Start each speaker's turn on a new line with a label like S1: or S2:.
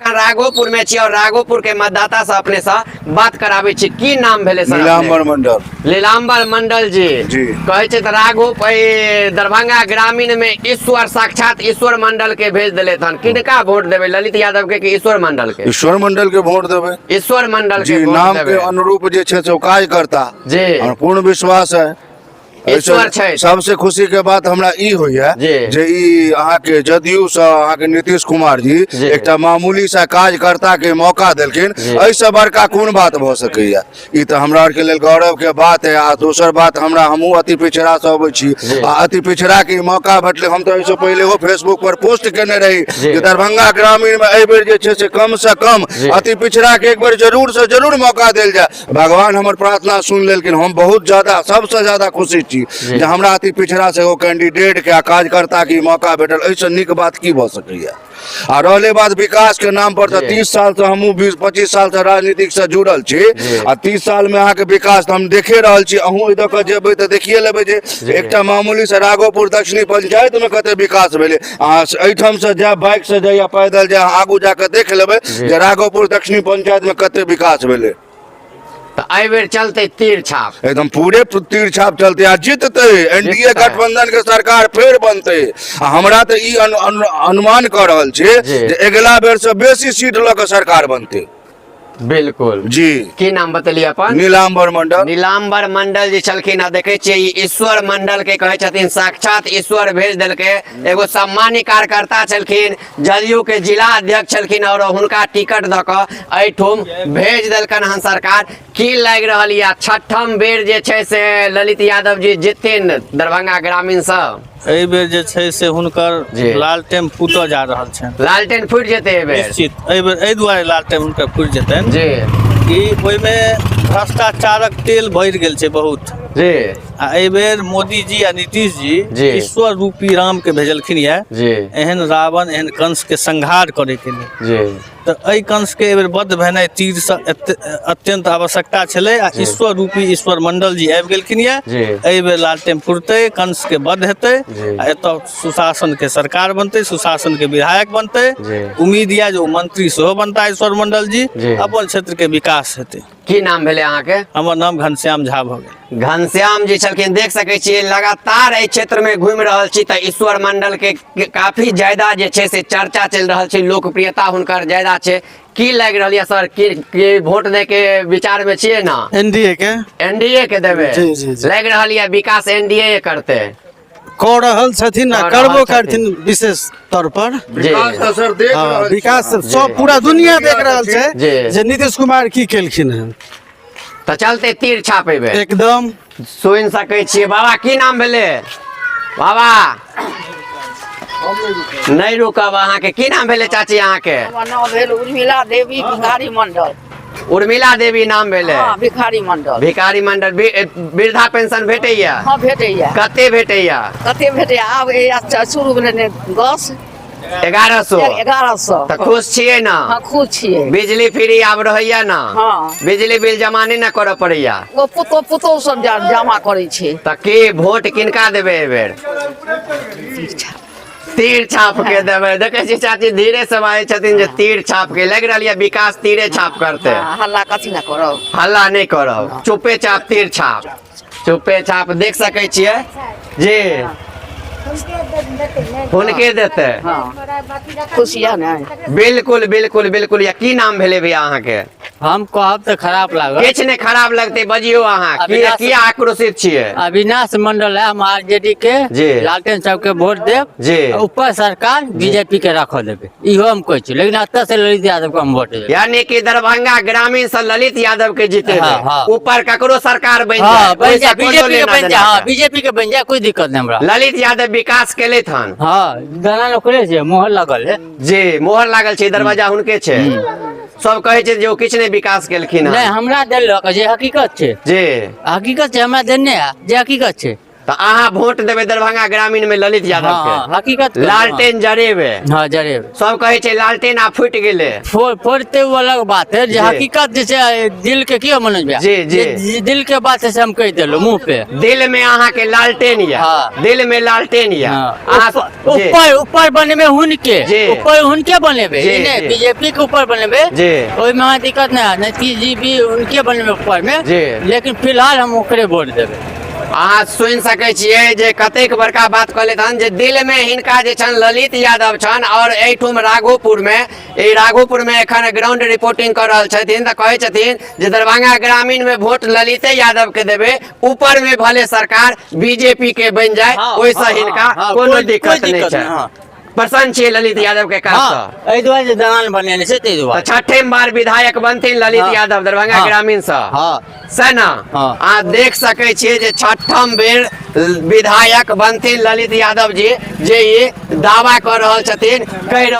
S1: राघोपुर में छी और राघोपुर के मतदाता से अपने से बात कराबै छी। की नाम भेलै सर?
S2: नीलाम्बर मंडल।
S1: नीलाम्बर मंडल जी।
S2: जी।
S1: कहै छै तऽ राघो दरभंगा ग्रामीण में ईश्वर, साक्षात ईश्वर मंडल के भेज देले हन। किनका वोट देबै, ललित यादव के कि ईश्वर मंडल के?
S2: ईश्वर मंडल के वोट देबै।
S1: ईश्वर मंडल के
S2: जी
S1: वोट
S2: नाम
S1: देबै।
S2: के अनुरूप जे छै से ओ काज करता।
S1: जी।
S2: हमरा पूर्ण विश्वास है।
S1: ईश्वर छै।
S2: सबसे खुशी के बात हमरा ई होइया
S1: जी।
S2: जे ई अहाँके जदयू से अहाँके नीतीश कुमार जी
S1: जी।
S2: एकटा मामूली सा कार्यकर्ता के मौका देलखिन,
S1: जी।
S2: एहिसँ बड़का कोन बात भऽ सकैया? ई तऽ हमरा आरके लेल गौरव के बात है। आ दोसर बात, हमरा हमहूँ अति पिछड़ा से अबै छी
S1: जी।
S2: आ अति पिछड़ा के ई मौका भेटलै। हम तऽ एहिसँ पहिले फेसबुक पर पोस्ट केने रही
S1: जी।
S2: जे दरभंगा ग्रामीण में एहि बेर जे छै से कम से कम
S1: जी।
S2: अति पिछड़ा के एक बेर जरूर से जरूर मौका देल जाय। भगवान हमर प्रार्थना सुन लेलखिन। हम बहुत ज्यादा, सबसे ज्यादा खुशी छी जे हमरा अति पिछड़ा से एगो कैंडिडेट के आ कार्यकर्ता के ई मौका भेटल। एहिसँ नीक बात की भऽ सकैया? आ रहले बात विकास के नाम पर, तऽ 30 साल से हमहूँ 20-25 साल से राजनीतिक से जुड़ल छी आ 30 साल में अहाँके विकास तऽ हम देखे रहल छी। अहूँ एहि दऽ कऽ जेबै तऽ देखिए लेबै जे एकटा मामूली से राघोपुर दक्षिणी पंचायत में कते विकास भेलै। अहाँ एहिठाम से जाय, बाइक से जाय या पैदल जाय, आगू जाके देख लेबै जे राघोपुर दक्षिणी पंचायत में कते विकास भेलै।
S1: तऽ एहि बेर चलतै तीर छाप।
S2: एकदम पूरे तीर छाप चलते आ जीतते एनडीए।
S1: जीततै।
S2: गठबंधन के सरकार फेर बनते आ हमरा तऽ ई अनुमान कऽ रहल छी जे अगिला बेर से बेसी सीट लऽ कऽ सरकार बनते।
S1: बिल्कुल।
S2: जी।
S1: की नाम बतेलियै अपन?
S2: नीलाम्बर मंडल।
S1: नीलाम्बर मंडल जी छलखिन। आ देखै छियै ई ईश्वर मंडल के कहै छथिन साक्षात ईश्वर भेज देलकै। एगो सामान्य कार्यकर्ता छलखिन, जदयू के जिला अध्यक्ष छलखिन और हुनका टिकट दऽ कऽ एहिठाम भेज देलकनि हन सरकार। की लागि रहल यऽ, छठम बेर जे छै से ललित यादव जी जीतथिन दरभंगा ग्रामीण सँ?
S3: एहि बेर जे छै से हुनकर
S1: जी।
S3: लालटेन फूटऽ जा रहल छनि।
S1: लालटेन फूटि जेतै एहि बेर?
S3: निश्चित। एहि बेर एहि दुआरे लालटेन हुनकर फूटि जेतनि
S1: जी
S3: कि ओहिमे भ्रष्टाचारक तेल भरि गेल छै बहुत।
S1: जी
S3: आ एहि बेर मोदी जी आ नीतीश जी
S1: जी।
S3: ईश्वर रूपी राम के भेजलखिन यऽ
S1: जी
S3: एहन रावण, एहन कंस के संहार करे के लेल।
S1: जी
S3: तऽ एहि कंस के एहि बेर वध भेनाइ तीर से अत्यंत आवश्यकता छलै आ ईश्वर रूपी ईश्वर मंडल जी आबि गेलखिन यऽ।
S1: जी।
S3: एहि बेर लालटेन फुटतै, कंस के वध हेतै
S1: जी।
S3: आ एतऽ सुशासन के सरकार बनतै, सुशासन के विधायक बनतै।
S1: जी।
S3: उम्मीद यऽ जे ओ मंत्री सेहो बनता ईश्वर मंडल जी।
S1: जी।
S3: अपन क्षेत्र के विकास हेतै।
S1: की नाम भेलै अहाँके?
S3: हमर नाम घनश्याम झा भऽ गेल।
S1: घनश्याम जी छलखिन। देख सकै छियै लगातार एहि क्षेत्र में घुमि रहल छी तऽ ईश्वर मंडल के काफी ज्यादा जे छै से चर्चा चलि रहल छै, लोकप्रियता हुनकर ज्यादा छै। की लागि रहल यऽ सर, की की वोट दै के विचार में छियै ने?
S4: एनडीए के।
S1: एनडीए के देबै?
S4: जी, जी, जी।
S1: लागि रहल यऽ विकास एनडीए करतै?
S4: कऽ रहल छथिन आ
S1: कऽ रहल
S4: करबो
S1: छथिन।
S4: करथिन विशेष तौर पर।
S2: विकास तऽ सर देख
S4: हाँ,
S2: रहल छी।
S4: विकास सब पूरा दुनिया देख रहल छै
S1: जी।
S4: जे नीतीश कुमार की केलखिन हन।
S1: तऽ चलते तीर छाप एहि बेर।
S4: एकदम।
S1: सुनि सकै छियै। बाबा, की नाम भेलै बाबा? नहि रुकब। अहाँके की नाम भेलै चाची अहाँके?
S5: हमर नाम भेल उर्मिला देवी भिखारी मंडल।
S1: उर्मिला देवी नाम भेलै?
S5: हँ, भिखारी मंडल।
S1: भिखारी मंडल। वृद्धा पेंशन भेटैया?
S5: हँ, भेटैया।
S1: कते भेटैया?
S5: कते भेटैया? आब ए शुरू भेलै ने 10
S1: 1100।
S5: 1100।
S1: तऽ खुश छियै ने?
S5: हँ, खुश छियै।
S1: बिजली फ्री आब रहैया ने?
S5: हँ।
S1: बिजली बिल जमा नहि ने करऽ पड़ैया?
S5: ओ पुतोह पुतोह सब जमा करै छै।
S1: तऽ की वोट किनका देबै एहि बेर? तीर छाप के देबै। देखै छी चाची धीरे से बाजै छथिन जे तीर छाप के। लागि रहल यऽ विकास तीरे छाप करतै।
S5: हँ, हल्ला कथी ने करब?
S1: हल्ला नहि करब, चुपे चाप तीर छाप, चुपे छाप। देख सकै छियै जी हुनके देतै।
S5: हँ, खुश यऽ ने?
S1: बिल्कुल बिल्कुल बिल्कुल। या की नाम भेलै भैया अहाँके?
S6: हम कहब तऽ खराब लागत।
S1: किछु नहि खराब लगतै, बजियौ अहाँ।
S6: अविनाश-
S1: किया आक्रोशित छियै?
S6: अविनाश मंडल है, हम आरजेडी के
S1: जी।
S6: लालटेन सबके वोट देब।
S1: जी।
S6: आ ऊपर सरकार बीजेपी के राखऽ देबै, इहो हम कहै छी, लेकिन एतऽ से ललित यादव के हम वोट देबै।
S1: यानी कि दरभंगा ग्रामीण से ललित यादव के जीते,
S6: हाँ, हाँ।
S1: ऊपर ककरो सरकार बनि
S6: हाँ
S1: जाए,
S6: बनि
S1: ओहिसँ
S6: जाए
S1: कोनो
S6: बीजेपी के
S1: लेना
S6: बनि जाए।
S1: देना
S6: हाँ
S1: नहि।
S6: बीजेपी के बनि जाए, कोई दिक्कत नहीं हमरा।
S1: ललित यादव विकास केलथि हन?
S6: हाँ, दलान ओकरे छै, मोहर लगल है।
S1: जी, मोहर लागल छै, दरवाजा हुनके छै। सब कहै छै जे ओ किछु नहि विकास केलखिन
S6: नहीं
S1: हन।
S6: हमरा देलक जे हकीकत छै।
S1: जी।
S6: हकीकत छै, हमरा देने है जे हकीकत छै।
S1: तऽ तऽ अहाँ वोट देबै दरभंगा ग्रामीण में ललित यादव
S6: हाँ, हाँ,
S1: के
S6: हकीकत कहलहुँ,
S1: लालटेन जरेबै।
S6: हाँ जरेब।
S1: सब कहै छै लालटेन आ फूटि गेलै।
S6: फोड़ते वो अलग बात है, जे
S1: जी।
S6: हकीकत जे छै दिल के की मनोज भैया?
S1: जी, जी।
S6: जे दिल के बात है से हम कहि देलहुँ मुंह पे।
S1: दिल में अहाँ के लालटेन यऽ।
S6: हाँ।
S1: दिल में लालटेन यऽ।
S6: हाँ।
S1: अहाँ जी।
S6: ऊपर ऊपर बनेबे हुनके,
S1: जी।
S6: ऊपर हुनके बनेबे,
S1: जी,
S6: ई नहि
S1: जी।
S6: बीजेपी के ऊपर बनेबे,
S1: जी।
S6: ओहिमे अहाँ दिक्कत नहि हैत। नीतीश जी भी हुनके बनेबे ऊपर में,
S1: जी।
S6: लेकिन फिलहाल हम ओकरे वोट देबै।
S1: अहाँ सुनि सकै छियै जे कतेक बड़का बात कहलथि हन जे दिलमे हिनका जे छनि ललित यादव छनि आओर एहिठुम राघोपुरमे, ई राघोपुरमे एखन ग्राउंड रिपोर्टिंग कऽ रहल छथिन, तऽ कहै छथिन जे दरभंगा ग्रामीणमे वोट ललिते यादवके देबै, ऊपरमे भले सरकार बीजेपी के बनि जाय,
S6: हाँ,
S1: ओहिसँ
S6: हाँ,
S1: हिनका
S6: हाँ,
S1: कोनो
S6: कोइ-
S1: दिक्कत
S6: कोइ
S1: नहि
S6: दिक्कत
S1: छै।
S6: नहि, हाँ।
S1: प्रसन्न छियै ललित यादव के काज
S6: हाँ,
S1: सँ?
S6: एहि दुआरे जे दलान बनेने छै ताहि
S1: तऽ
S6: दुआरे।
S1: छठिम बार विधायक बनथिन ललित
S6: हाँ।
S1: यादव दरभंगा
S6: हाँ।
S1: ग्रामीण सँ?
S6: हाँ।
S1: से ना?
S6: हाँ।
S1: अहाँ देख सकै छियै जे छठम बेर विधायक बनथिन ललित यादव जी, जे ई दावा कऽ रहल छथिन, कहि रहल